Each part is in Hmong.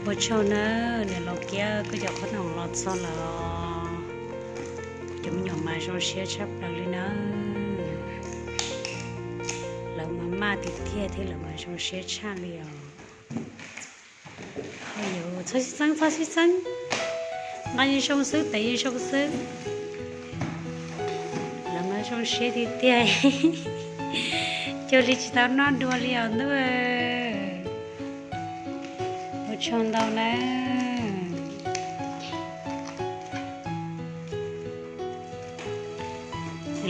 Ua tsaug nawb, niam laus Kiab, koj cov qhob noom los txog lawm os. Cov me nyuam mas zoo siab tshaj plaws li nawb. Lawv mas maj tiag tiag thiab lawv mas zoo siab tshaj li os. Txhob sib txeeb, txhob sib txeeb. Nqa yeej zoo xwb, tes yeej zoo xwb. Lawv mas zoo siab tiag tiag. Cuag li tsis tau noj dua li os ntuj. Ua tsaug ntau nawb.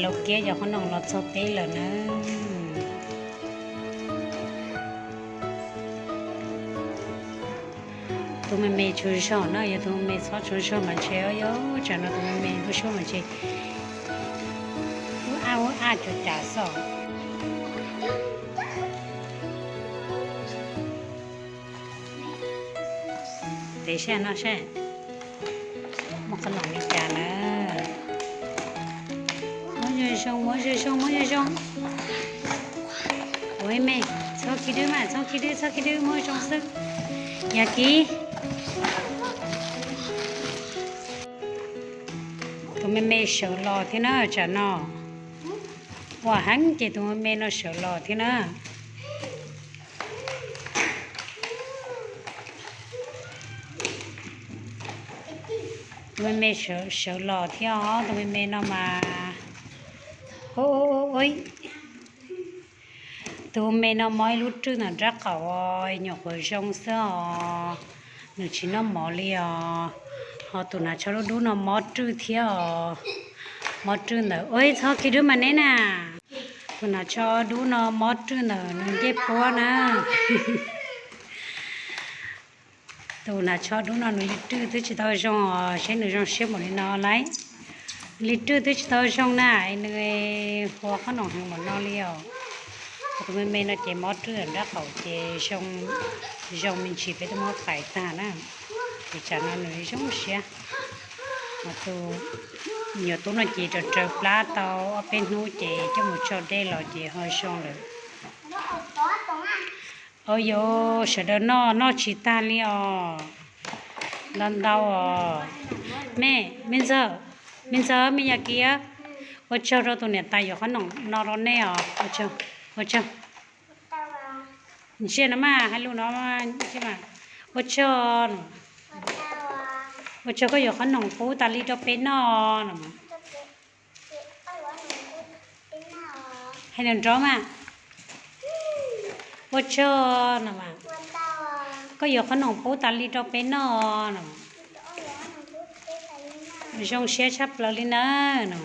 Laus Kiab cov qhob noom los txog peb lawm nawb. Tus me me tsaug zog na, yog tus me me txhob tsaug zog mas ntshe, yog tsam no tus me me lub suab mas ntshe ub ab ub ab cuag cas xwb. Tes sab no seb muaj qhob noom li cas na. Muab zoo zoo, muab zoo zoo, muab zoo zoo. Ua me, txhob khib dwb mas, txhob khib dwb, txhob khib dwb, muab zoo xwb. Yog kiv. Tus me me sawv los thiab na tsam no. Ua heev ces tus me me no sawv los thiab na. Tus me me sawv los thiab os, tus me me no mas. Tus me no mob ib lub rwj ntawm nraub qaum, nyuam qhuav zoo xwb os, nws tsis noj mov li os. Ho tus hnav tsho dub dub no mob rwj thiab os, mob rwj ntawm, ua txhob khib dwb mas neb na. Tus hnav tsho dub no mob rwj ntawm nws ncej puab na. Tus hnav tsho dub no nws li rwj twb tsis tau zoo os, seb nws zoo siab npaum li no lauj. Li rwj twb tsis tau zoo na, nws ua qhob noom heev npaum no li os. Tus me me no ces mob rwj nraub qaum ces zoo me ntsis peb twb muab faim tag na. Ces tsam no nws zoo siab. Tus nyuam tub no ces raws raws plab tau ob peb hnub ces coj mus tso dej los ces ho zoo lawm. Au yus, sawv daws noj noj tsis tag li os. Ntau ntau os. Me, me ntxawg, me ntxawg, me yam kiv, ua tsaug rau tus niam tais yuav qhob noom no rau nej os. Ua tsaug. Ntsia no mas hais lus no, ua tsaug, ua tsaug koj yuav qhob noom pub tas li rau peb noj no. Hais nrov nrov mas, ua tsaug no mas, koj yuav qhob noom pub tas li rau peb noj no. Zoo siab tshaj plaws li nawb no.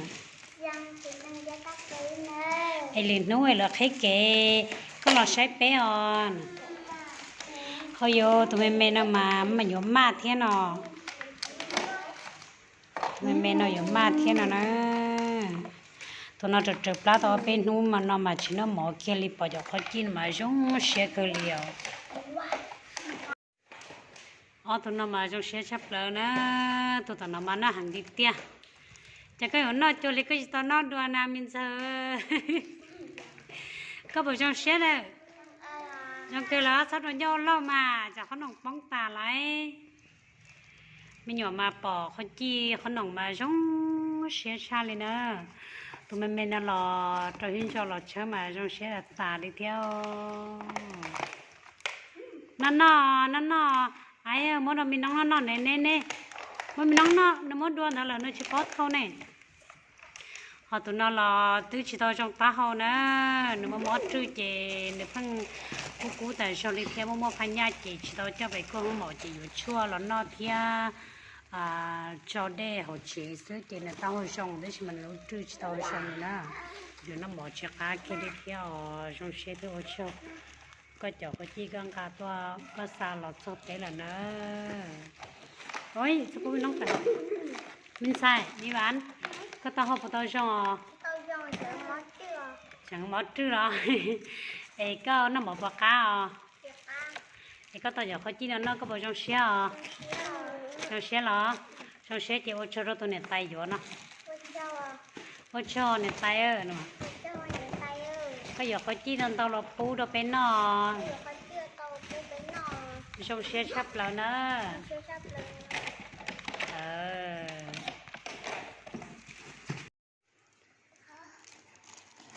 Es lwm hnub es lawv qhib kev koj los saib peb os. Ho yus tus me me no mas mas yuav maj thiab no. Tus me me no yuav maj thiab no na. Tus no raws raws plab tau ob peb hnub mas no mas tsis noj mov kiag li, pom cov qhob cij no mas zoo siab kawg li os. Ob tug no mas zoo siab tshaj plaws na. Tus tom no mas noj heev tiag tiag. Ces koj yuav noj cuag li koj tsis tau noj dua na me ntxawg. Koj puas zoo siab na? Zoo kawg los txhob rau ncauj ua luaj mas cov qhob noom poob tas lawm. Me nyuam mas pom qhob cij qhob noom mas zoo siab tshaj li na. Tus me me no los rau hib ntso los tshawb mas zoo siab tas tas li thiab. Noj noj, noj noj. Muab rau me noob noj noj ne ne ne. Muab me noob noj, nws muab dua ntawd lawm nws tsis paub thau ne. Ho tus no los twb tsis tau zoo taub hau na, nws muaj mob rwj ces nws pheej kub kub tas zog li thiab, muaj muaj phaj nyaj ces tsis tau coj pem koj hoob mom ces yuav tshuaj los noj thiab tso dej hauv tsev xwb ces nws taub hau zoo tab sis mas nws lub rwj tsis tau zoo li na. Yuav noj mov tsis qab kiag li thiab os, zoo siab thiab ua tsaug. Koj cov qhob cij koj nqa tuaj koj xa los txog peb lawm na. Me ntxhais, me vas, koj taub hau puas tau zoo os? Tseem mob rwj los? Es koj noj mov puas qab os? Es koj tau cov qhob cij no noj koj puas zoo siab os? Zoo siab los? Zoo siab ces ua tsaug rau tus niam tais yuav no. Ua tsaug niam tais. Koj yuav qhob cij no ntau los pub rau peb noj. Zoo siab tshaj plaws na.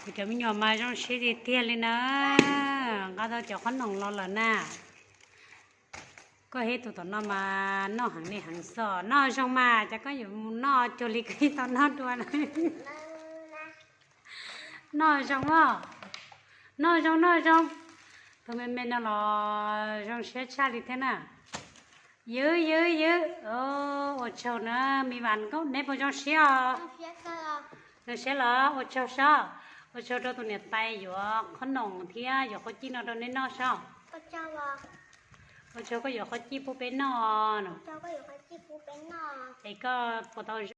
Kuv cov me nyuam mas zoo siab tiag tiag li na. Nqa tau cov qhob noom los lawm na. Koj ib tug tom no mas noj heev li heev xwb. Noj zoo mas, cas koj yuav mus noj cuag li koj ib tug tom no dua na. Noj zoo os. Noj zoo, noj zoo. Tus me me no los zoo siab tshaj li thiab na. Ywv, ywv, ywv. Ua tsaug na, me vas nkauj, neb puas zoo siab os? Zoo siab los ua tsaug sob. Ua tsaug rau tus niam tais yuav qhob noom thiab yuav qhob cij no rau neb noj sob. Ua tsaug koj yuav qhob cij pub peb noj. Es koj puas tau